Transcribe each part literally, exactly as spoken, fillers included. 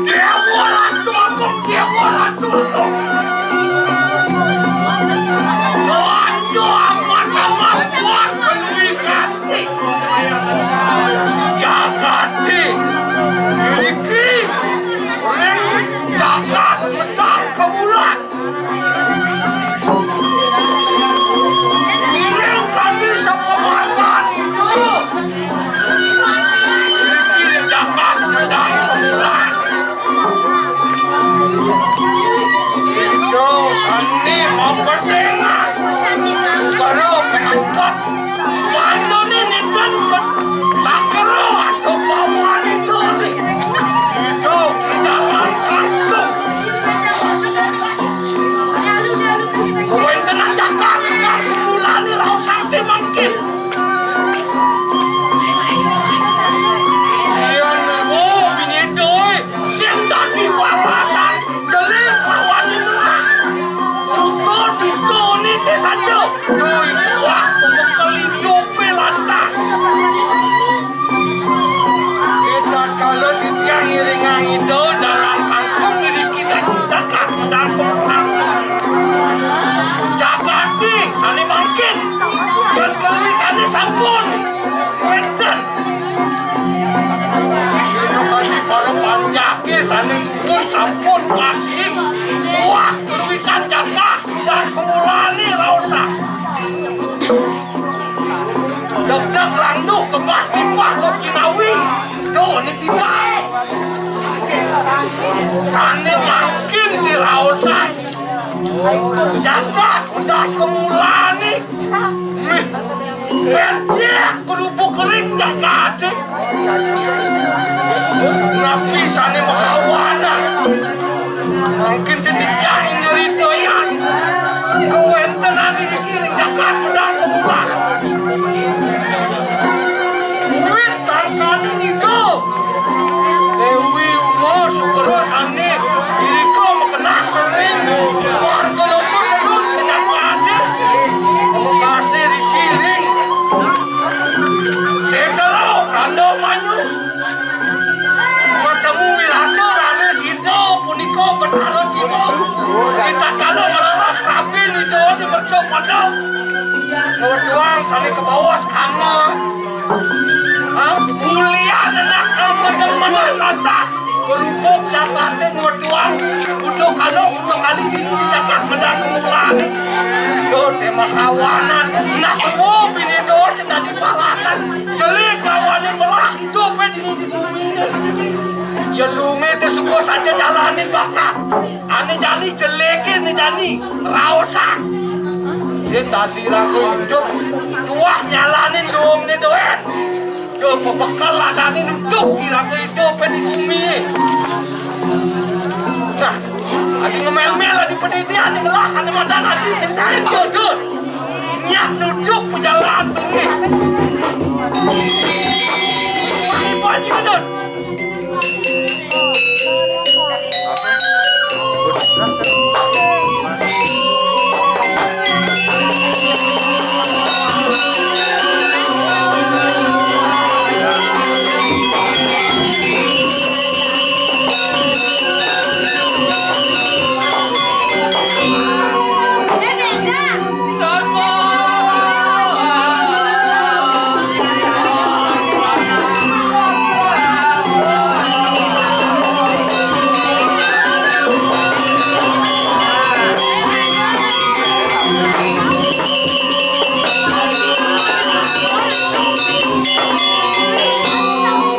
Déwa Ratu Agung, Déwa Ratu Agung. Dojo amat-amat kuat keluwi kanti. Jagati ngriki ring jagat Medar Kemulan. Ngiring kadi sapa marwan. Ngriki ring jagat Medar Kemulan. Ida sane mapesengan. Para pinampek. Mandane nenten cakra atau pawan itu. Ida kidalan kantung. Kawentenan jagat, mulane raos sakti mangkin. Yen, oh, bini oi, sing dadi balasan, jeling lawan jelas. Suka duka niti saja. Duh, wah, bekel idupe lantas. Ida kala titiang ngiringang Ida dalam kangkung ngriki dadi jagat dan pepulang. Jagati sane mangkin. Yen keluwikane sampun wenten. Kadi para panjake sane pun sampun waksin. Wah, keluwikan jagat dan kemulane raosan. Degdeg landuh kemah lipah lo kinawi. Duh, niki wae. Sane mangkin diraosan. Jagat udah kemulane. Mih, becek kerupuk kering jagate. Napi sane makawanan. Mangkin titiang nyeritoyan kawentenan niki ring jagat Medar Kemulan. Duit sangkane ngidup. Kabaos kamu. Hah? Mulian anak kamu demenan lantas. Berhubung jagaté wedoan. Udah kalau, udah kali ini di jagat medal kemulané. Tuh, tema kawanan. Nak, oh, bini dosa tadi palasan. Jelik lawanin melah hidup di, di bumi ini. Ya lu ngeté suka saja jalanin bakat. Ané jani jeléké, ané jani raosan. Sing tadi raga idup, tuah nyalanin dongné doén. Yo, pebekel adané nutup di raga idup di bumi. Nah, adi ngemel-mel, adi pendidian, adi ngelah, adi madan, adi sing kain, yo, Dun. Niat nutup pejalan bumi. Wah, ibu aja, Dun.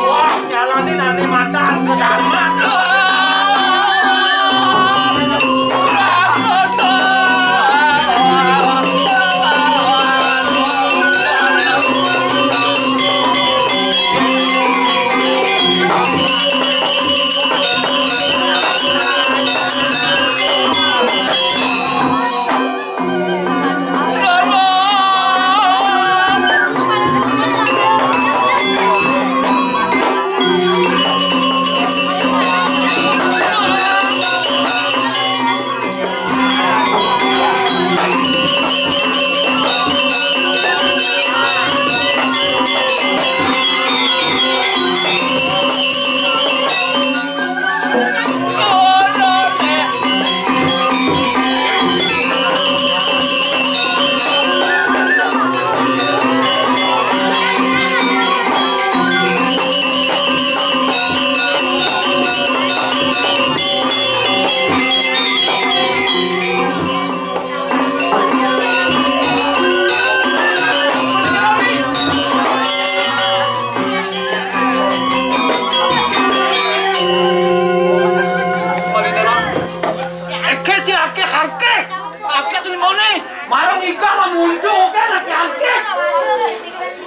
Wah, nyalanin ané madan ke Dharma. Eke ci ake hangke. Ake tu mone. Marang iga la mundu kan ake hangke.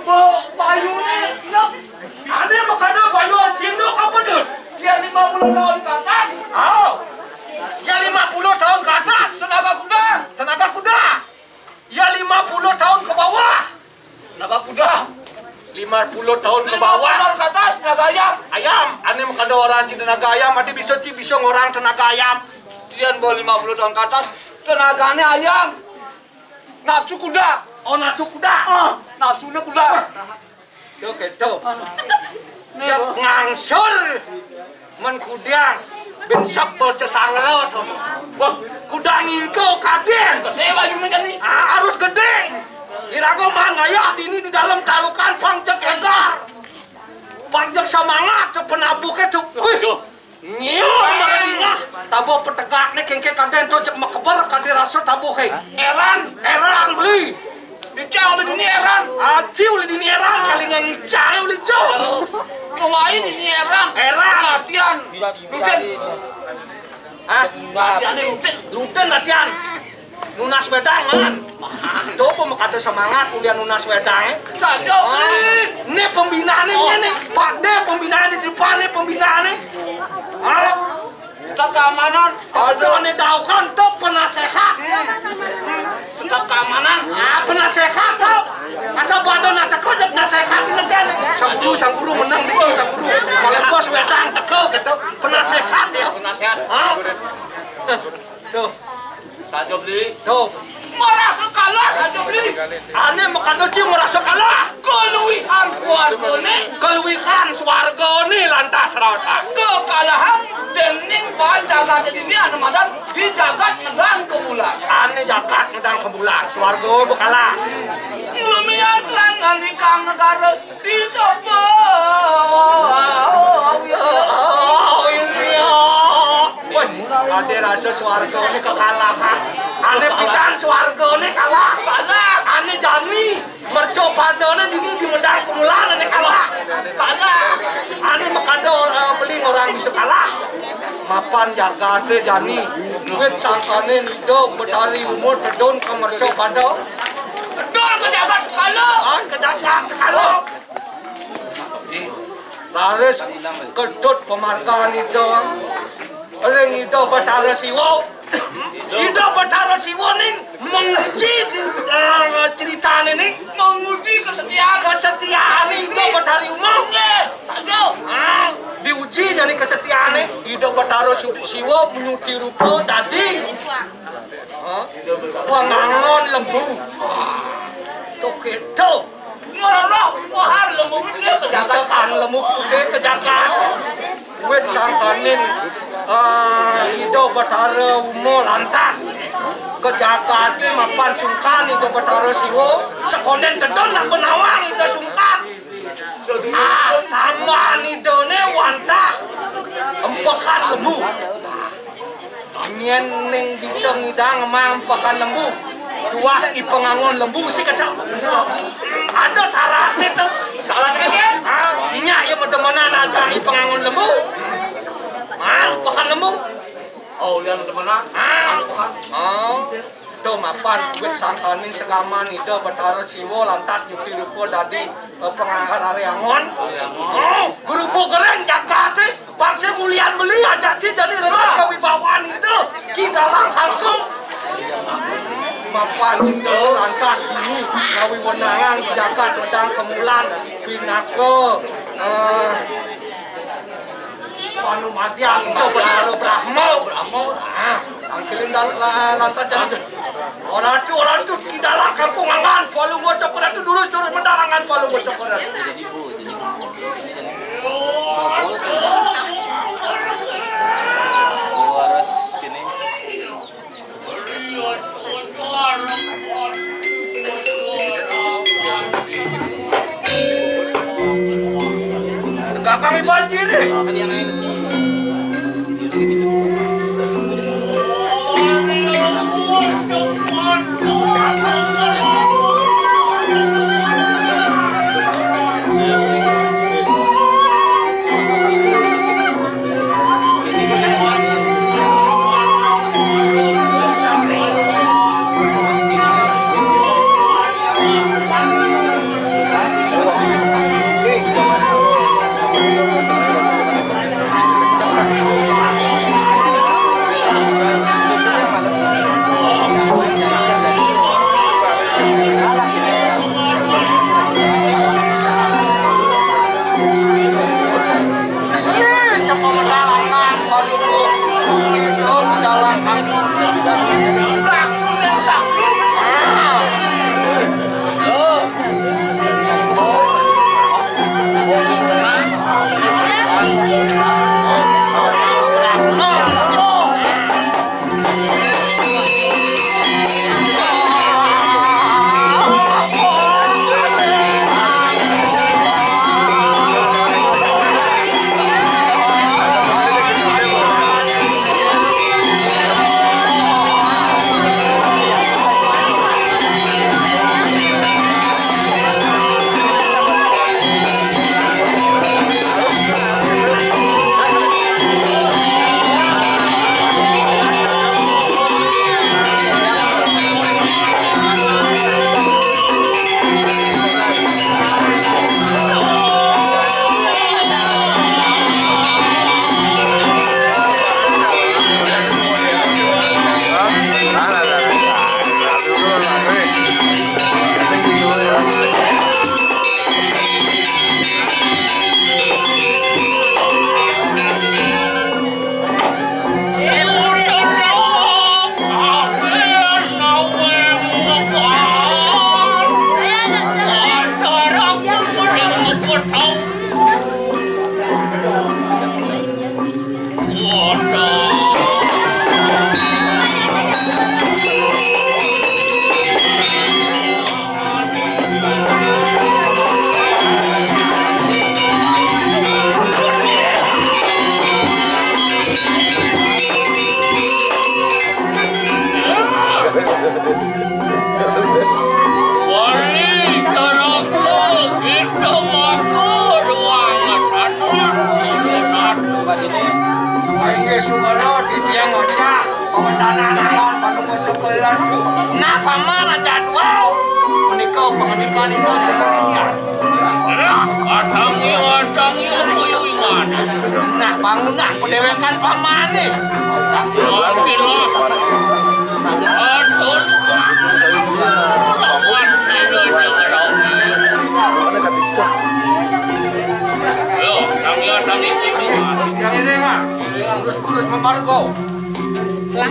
Bo, bayune, nok. Ané makada bayu cinduk apa, Dun? Ya lima puluh tahun ke atas. Oh. Ya lima puluh tahun ke atas. Tenaga kuda. Tenaga kuda. Ya lima puluh tahun ke bawah. Tenaga kuda. Lima puluh tahun ke bawah. Lima puluh tahun ke atas, tenaga ayam. Ayam. Ané makada orang cing tenaga ayam, adi bisa ci bisa ngorang tenaga ayam. Dian bawa lima puluh tahun ke atas, tenaganya ayam. Nafsu kuda. Oh, nafsu kuda. Oh, nafsunya kuda. Tuh, gitu. Nih, ya, Bu. Ngangsur. Men kudiang. Bin sep bocah sanglo, tuh. Wah, kuda ngingko kadén. Gedé bayuné kan nih. Ah, harus gedé. Iraga mangayah dini di dalam tarukan pang cék égar. Pang cék semangat, cék penabuhké, tuh. Wih. Aduh. Nyiur, marang dingah. Tabuh petegakné kéngkén kadén to, cék makeber kadé rasa tabuhé. Éran. Éran, beli. Dicau beli dini éran. Aci beli dini éran, kali nggak ngicau beli jo. Kemain ini éran. Éran. Latihan. Rutin. Hah? Latihan rutin. Rutin latihan. Nunas wedang, man. Coba makata semangat, kemudian nunas wedang, eh. Saja, ah. Beli. Ini pembinaannya, oh, ini. Pak, deh, pembinaan di depan, nih, pembinaan, nih. Hah? Staf keamanan. Aduh, ini tahu kan, tuh penasehat. Staf keamanan. Ah, penasehat, tuh. Asal badan nak teko, dia penasehat ini kan. Sang guru, sang guru menang, itu sang guru. Kalau bos wedang, teko, gitu. Penasehat, ya. Penasehat. Hah? Tuh. Saja beli. Tuh. Merasa kalah saja beli. Ané makada ci merasa kalah. Keluwihan swargané. Keluwihan swargané lantas. Serasa. Kekalahan dening pan jagat dini anu madan di jagat ngedang kebulan. Ane jagat ngedang kebulan, swarga bekalah. Lumian kelangan ikang negara di Sopo. Oh, iya. Wah, ade rasa swarga ini kekalahan. Ane pidan swarga ini kalah. Kalah. Ane jani mercok padane dini di medang kebulan ane kalah. Kalah. Ane makada, eh, beli orang bisa kalah. Mapan jagate jani. Duit sangkane nido betari umur tedun ke mercok pada. Tedun ke jagat sekala. Ah, ke jagat sekala. Laris kedut pemargaan Ida ring Ida Batara Siwa. Ida Batara Siwa ning menguji, eh, ceritane ni. Menguji kesetiaan. Kesetiaan Ida Batari Uma. Nggih, saja. Ah, diuji jani kesetiane. Ida Batara Su-, Siwa menyuti rupa dadi, ha? Pengangon lembu. Toke to. Ngeroh pohar lembu putih ke jagat. Pohar lembu putih ke jagat. Wit sangkaning, ah, Ida Batara Uma lantas ke jagate mapan sungkan Ida Batara Siwa, sekonden tedun nak benawang Ida sungkan. Ah, taman Idane wantah empekan lembu. Yen ning bisa ngidang mang empekan lembu, tuah i pengangon lembu sih kata. Ada syaratnya tuh. Syaratnya kan? Ah, nyak ya demenan aja i pengangon lembu. Ah, empekan lembu. Oh, yang demenan. Ah. Empekan. Oh. To mapan wit sangkaning segaman Ida Batara Siwa lantas nyuti rupa dadi, eh, pengahar Ari Angon. Oh, guru bugereng jagate, pang sing mulian beli aja ci jani remen kewibawaan Ida Ki Dalang Kangkung. Mapan Ida lantas ini ngawiwenangan di jagat medang kemulan pinaka, eh, Panumadyan Ida Batara Brahma. Brahma. Ah, angkilin dal-, la-, lantas jani. Oratu, oratu, Ki Dalang Kangkung angan, Palungguh Cokor Ratu, durus, durus, mendalangan Palungguh Cokor Ratu. Waras kene. Kakang Iban Ciri. Inggih sumera titiang ngocah, pawecanan awan panemu sukelan. Nah, paman jadwal. Menika pangandikan Ida Jagadiah. Alah, atangi, atangi, kuyu iman. Nah, bangunlah padéwékan pamané. Mungkin lah. Aduh, lawan sira. Yo, tangi, atangi, kuyu iman. Yang ini, Mak. Terus, terus, memargo. Lah.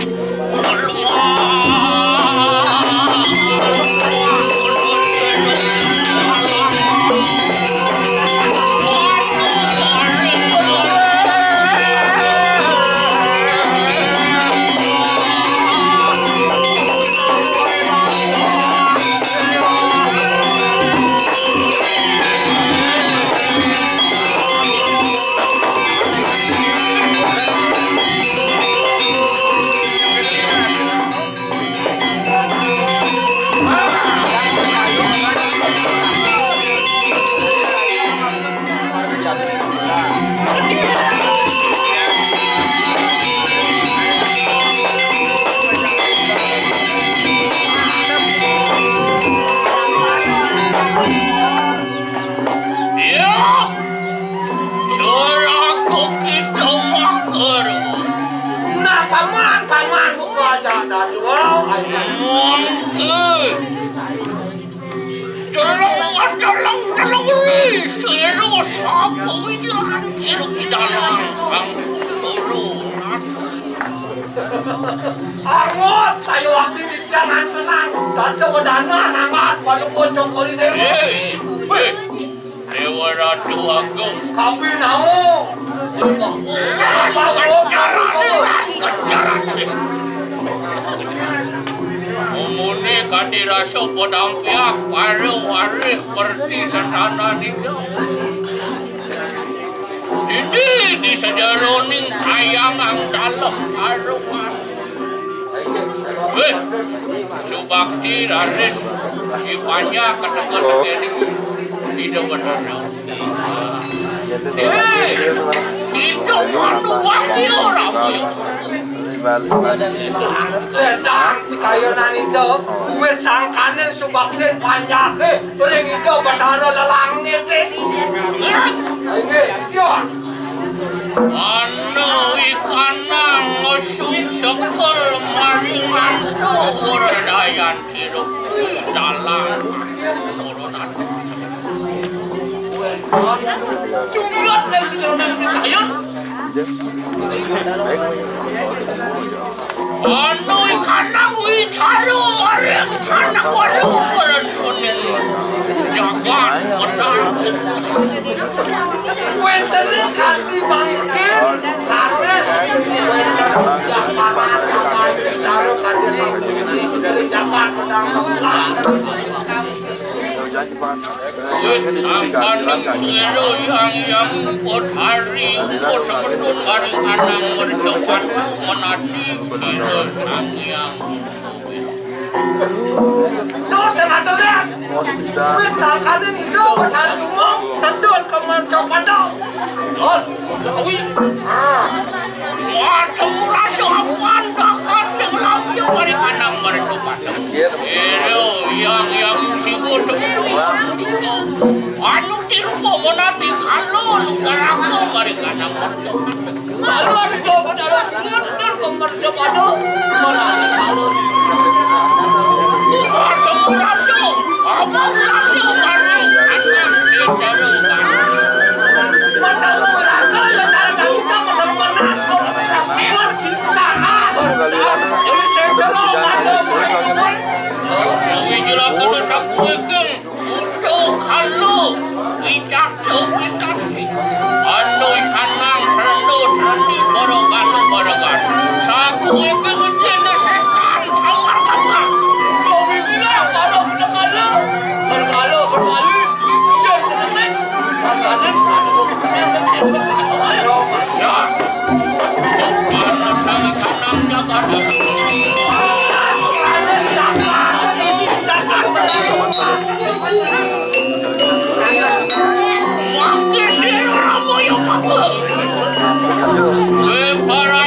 Iya, sira kok kita makar. Nah, paman, paman, buka aja, dah, jual, ayo. Mungkin. Tolong, tolong, tolong, wis, tolong, sapa iki lancir di dalam Sang Guru? Angot, saya waktu titiang antenan, tante wedana nangat, pada pocong koli dewa. Eh, eh, Dewa Ratu Agung. Kawin nao. Kejaran, kejaran. Umune kadi rasa padampiak, para warih perti setanan ida. Dini di sejeroning kayangan dalem aruan. Wéh, subakti raris dipanjak ketekel kene. Tidak benar. Eh, kita manu wakil rapi. Ledang di kayonan itu, kuwi sangkane subakti panjake. Ring Ida Betara lelangit. Inggih, iya. Ana ikanang ngusung sekel maring antuk werdayan sira dalan turunan. Jumlah nek sira nang kayon. Anu ikanang wicara maring anak waru kuning. Jagat petang. Wénten kanthi mangkin, raris wénten jaman wicara kanthi sapundi dari jagat petang. Wit sangkaning sira yang yang Potari, Potari, Potari Anang Mercapati menati Ida Sang Hyang. Duh, sing atur, ya. Wit sangkaning Ida Potari umum, tedun ke Mercapati. Duh, Lawi. Ah. Waduh, rasa apan bakal sing Lawi mari kanang Mercapati. Ero, yang, yang sing kudu. Anu tirupa menati kalo lugar aku mari kanang. Lalu ada coba dalam semua tutur pemerja pada menati kalo. Apa rasa? Apa rasa mari kanang sendero. Menemu rasa ya cara kita menemu menakut. Biar cinta. Jadi sendero pada menakut. Ini jelas kena saku ekeng. Untuk kalu ijak tepitasi. Anu ikanang terlalu terani borogan borogan. Saku itu menjadi setan samar samar. Kau bilang baru berkala, berkala berkali. Dia terletak, pasangan, ya. Mana sang ikanang jaga. Mangke sira moyo kabeh. Kowe para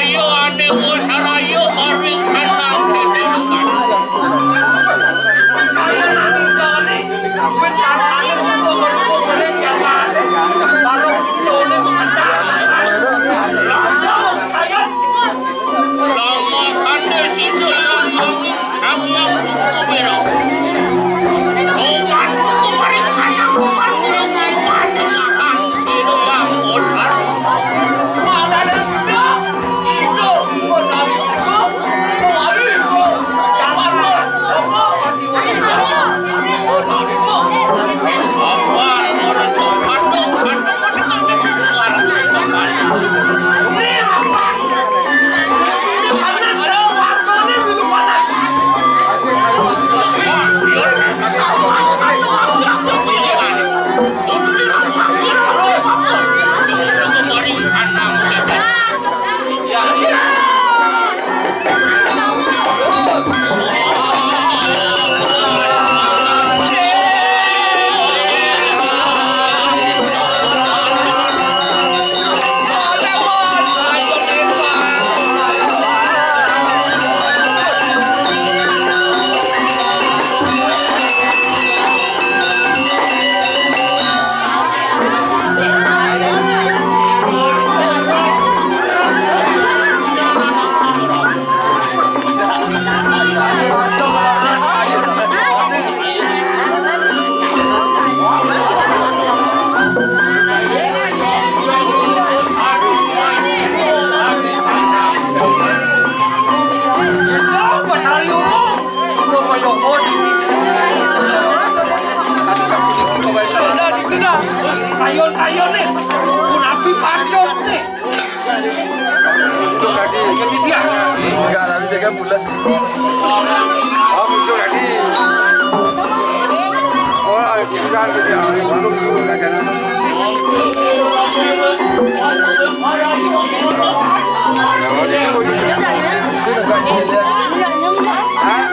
Ayo, ayo nih. Kunapi pacot nih. Muncul tadi. Jadi dia. Enggak, tadi dia kan pulas. Oh, muncul tadi. Oh, ada sekitar dia. Belum, belum, enggak jalan. Hah?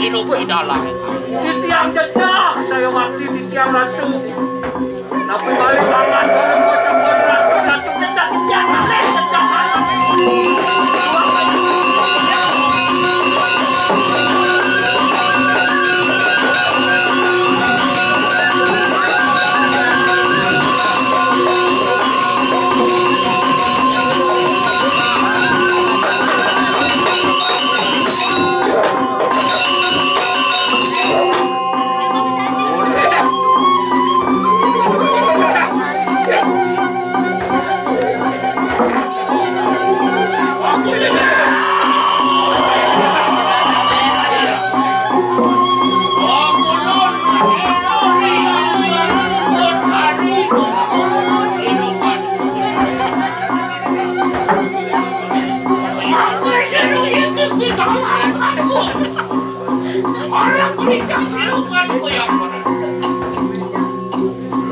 Di dalam. Titiang jejeh, saya bakti titiang ratu. Tapi balik tangan kalau bocah kali ratu, ratu jejeh titiang balik, jejeh balik. Orang berikan sirup kan yang benar.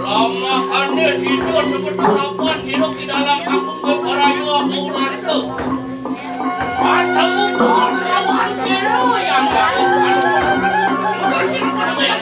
Lama kane situ sebetul apa sirup di dalam kampung ke Barayu apa ular itu. Atau kau lawan sirup yang lakukan. Bukan sirup yang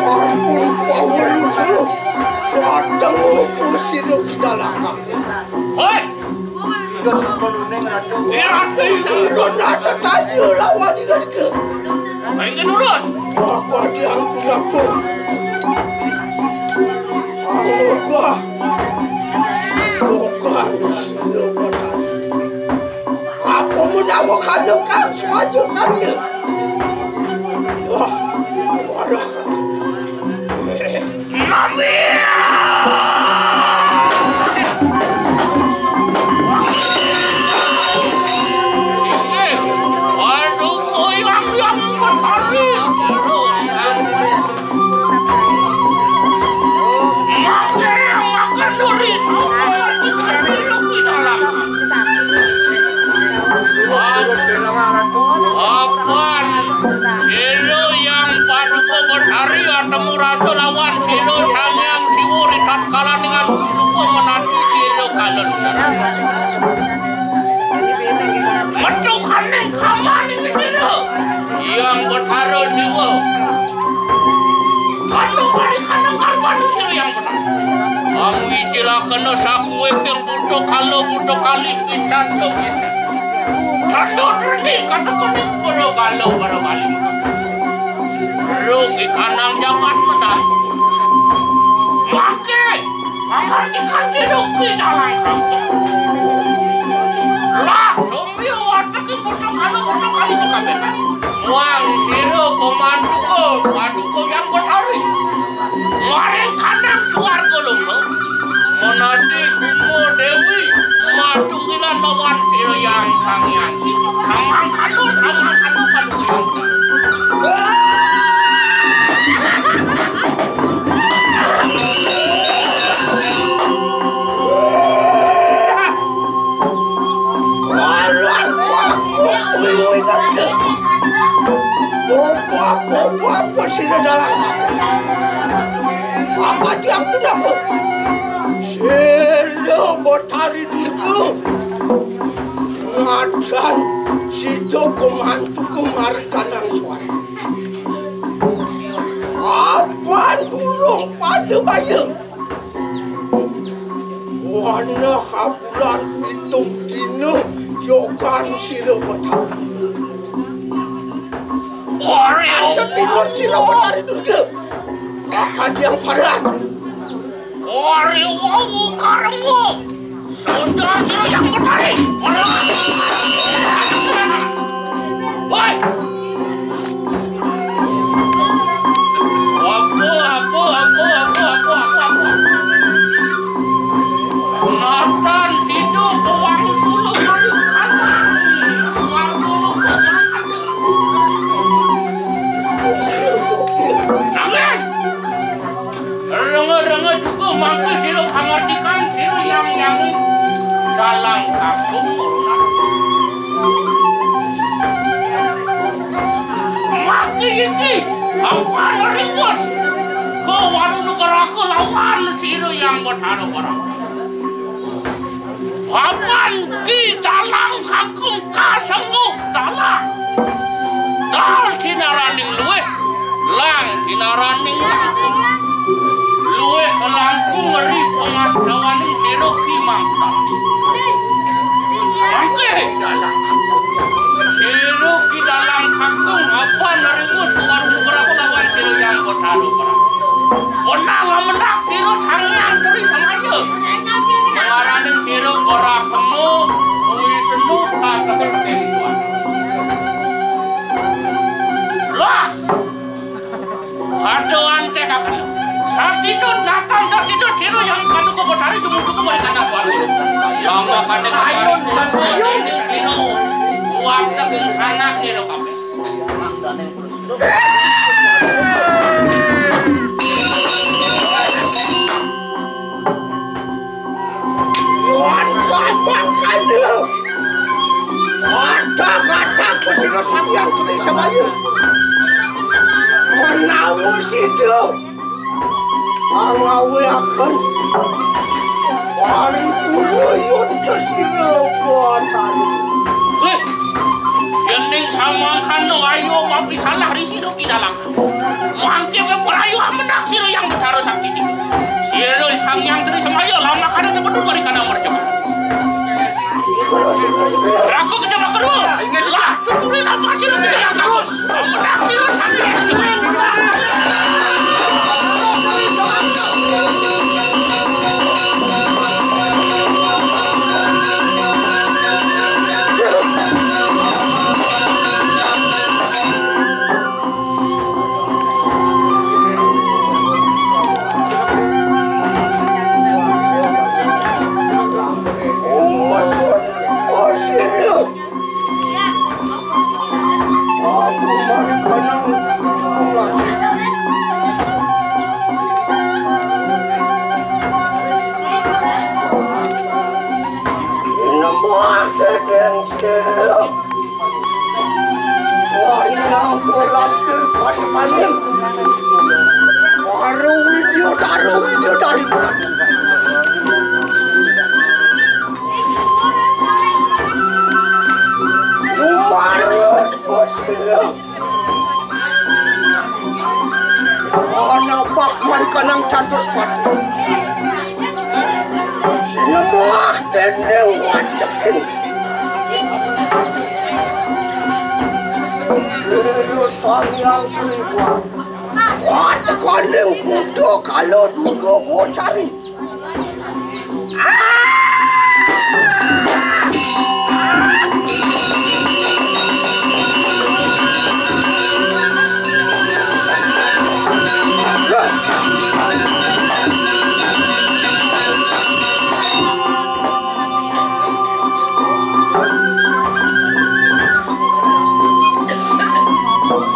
Ampun, power itu. Kadang pusing kita lah. Hoi! Iya, Ratu. Ulun ada tanya lawan dia ke. Baik, nurus. Aku ada ampun-ampun. Aku gua. Bukan sini, bukan. Aku menawarkan kan semacam kami. Wah, marah. Mami! Waduh, koyang yang mentari. Mami, makan duri sama ikan hidup di dalam. Apan, silo yang paduka betari atemu rasa lawan silo Sang Hyang Siwa di tatkala dengan lupa menanti silo kalon. Metu kaning kamar ini silo. Yang betara Siwa. Kanu balikan nang karban silo yang benar. Kamu ijilakana sakuwe keng buta kala buta kali pisan to pisan. Kata treni kata kami para kala para kali. Rugi kanang jagat menang. Mangke, mangartikan dirugi dalam kampung. Lah, sumiyo wateki buta kala buta kali to kabeh. Wang sira pamantuka, paduka yang betari. Maring kandang suarga loka. Menanti Uma Dewi, matunggilan lawan sira yang Sang Hyang. Samangkana, samangkana paduka yang. Kadiang punapa? Sira Betari Durga. Nadan sida pembantu kemari kanang suara. Apan tulung pada baya. Wana kabulan pitung dina jogan sira Betari. Orang setinut sira Betari Durga. Kadiang paran. Ari wau karenggu. Saudara sira yang Betari. Woi. Apa, apa, apa, apa, apa, apa, apa. Natan sidu uang sulu kali kata. Uang sulu kali kata. Angin. Renga-renga juga mangke sira pangartikan sira yang yangi dalam kampung corona. Mangke iki apan ringus ke waru negara kelawan sira yang Betara Barang. Papan ki dalang kangkung kasengguh dalang. Dal kinaraning luwih, lang kinaraning langkung. Luwih langkung ri pangastawaning sira ki mangkal. Mangke dalang. Sira ki dalang kangkung apan ringus luar sugra kelawan sira yang kota lugra. Wenang amenak sira Sang Hyang Tri Semaya. Ngaraning sira ora kemu kuwi senu katekel dewi suara. Lah. Ada ante kakak. Sartino natang sartino sira yang kanu kok dari jumung-jumung mari kana suara. Yang makane ayo ini sira buat teking sanak nira kabeh. Wan samangkana. Ada kata kusino samyang kene samaya. Menawa sida angawe akan paripurna yunta sira kuatane. Weh, yening samangkana ayo mapi salah ri sira kidalang. Mangke mepelayu amenak sira yang betara sakti. Sira Sang Hyang Tri Semaya lama kada tepedun mari kana merjok. Raku kita makan dulu. Lah, tuturi napa sira kidalang kagus. Amenak sira Sang Hyang Tri Semaya. Nembah dedeng sira. Soalnya aku lampir pada paning. Baru video taruh video dari. Lumarus posila. Ana bakman kanang cantos pati. Sinemah dening wadehin. Lulusan yang kelima. Wadehaning Buddha kala Durga Bocari.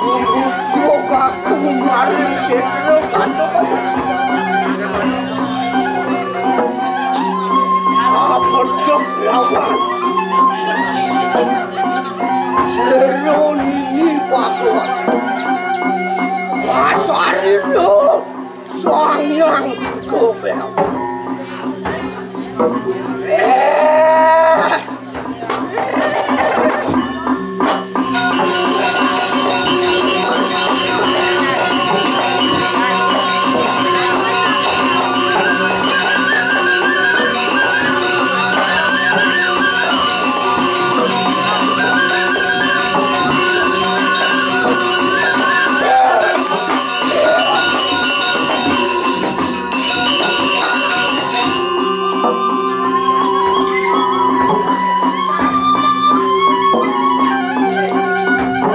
Rujuk aku maring Sedra Gandapati. Apa dek lawan? Sira nini pakuat. Masarina. Wang yang kobel. Eh.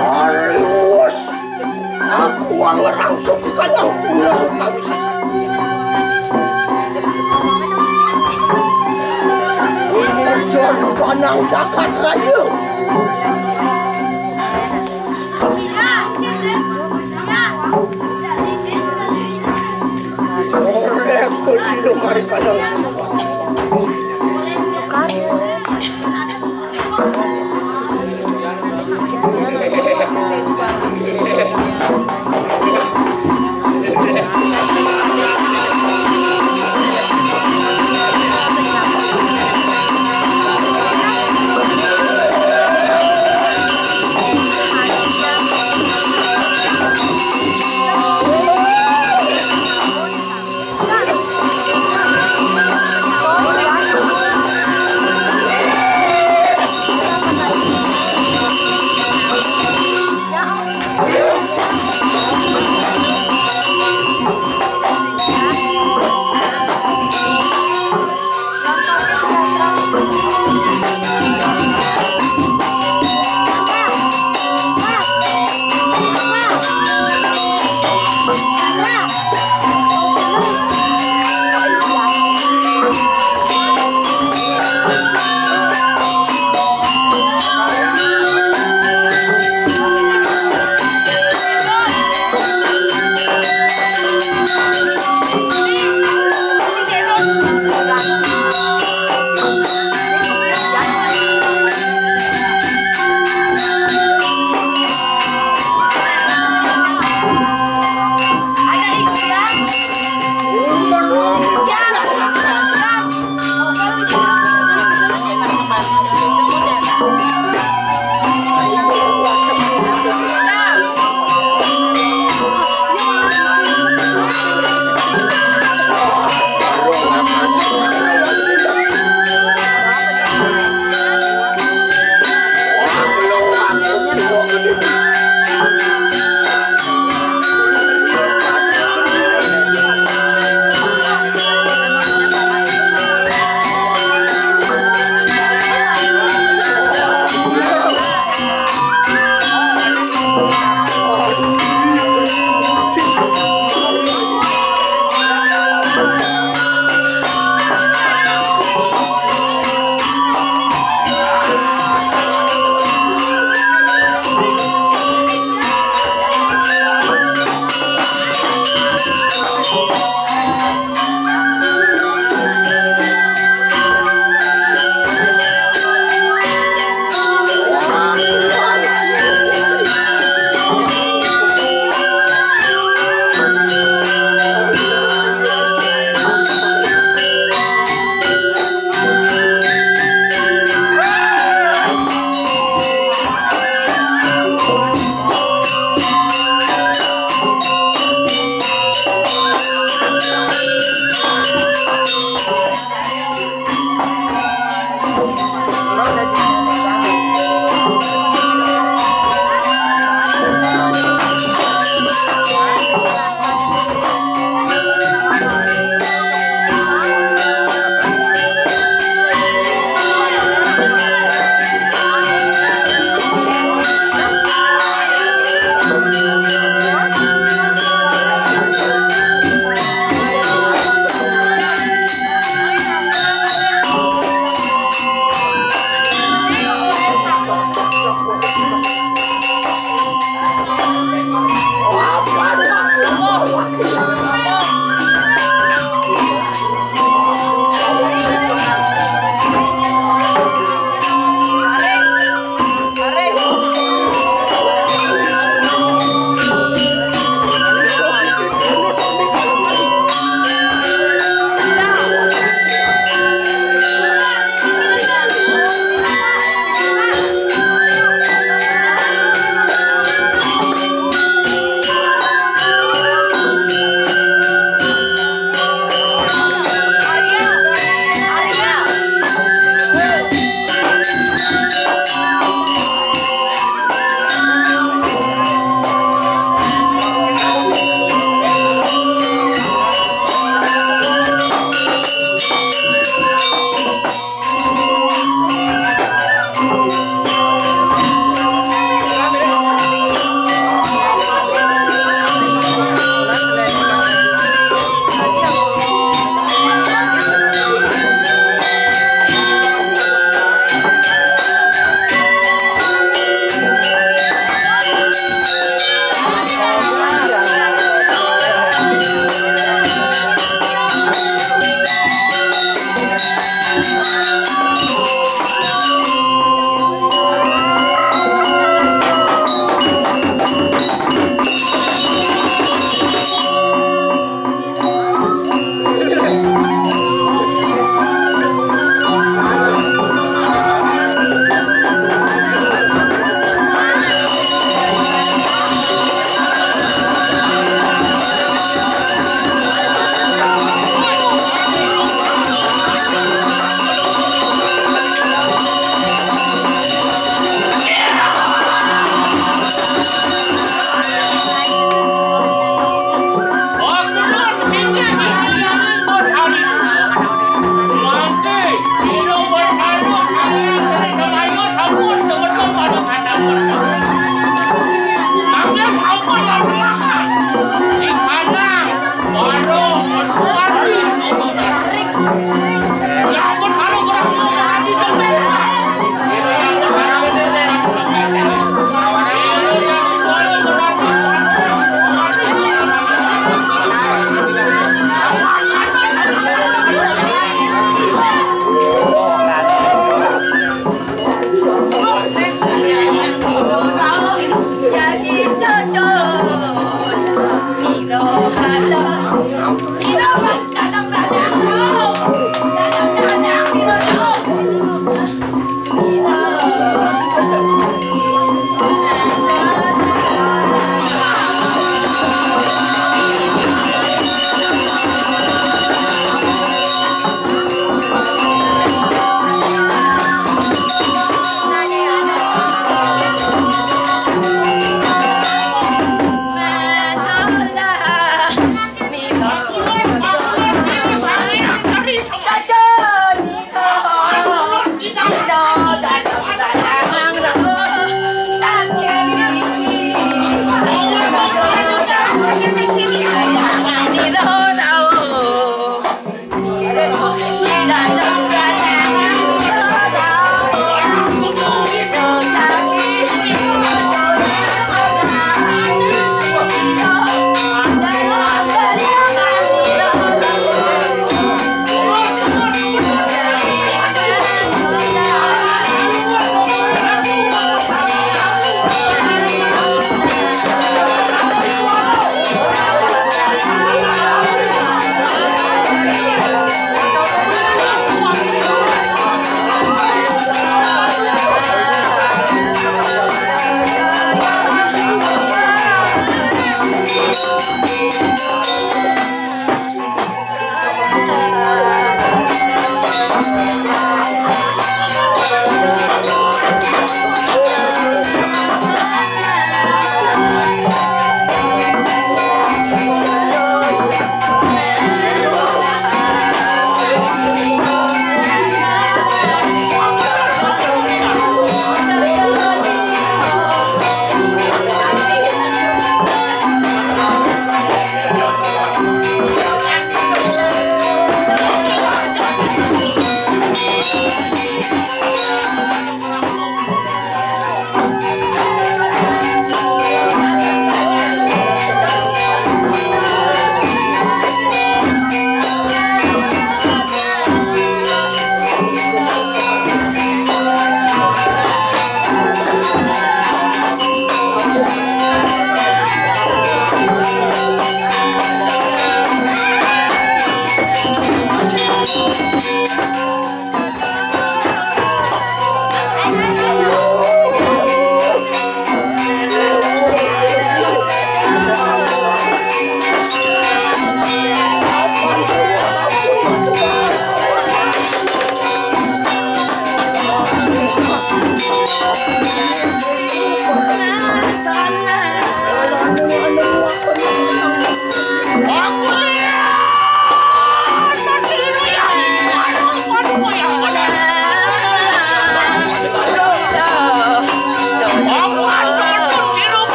Arus, aku ang rangsuk ke kandang tulang kami sasak. Ngejor banang jagat raya. Oleh besi lemari kandang.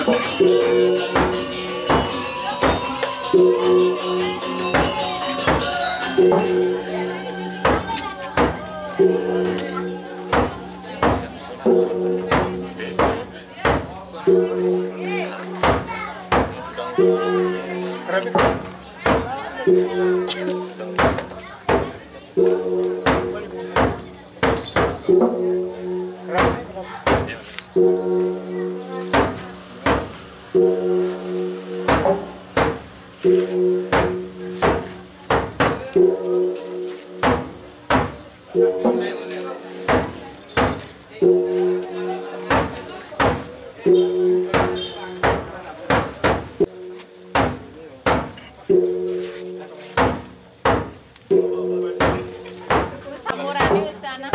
Usa morani, usa na.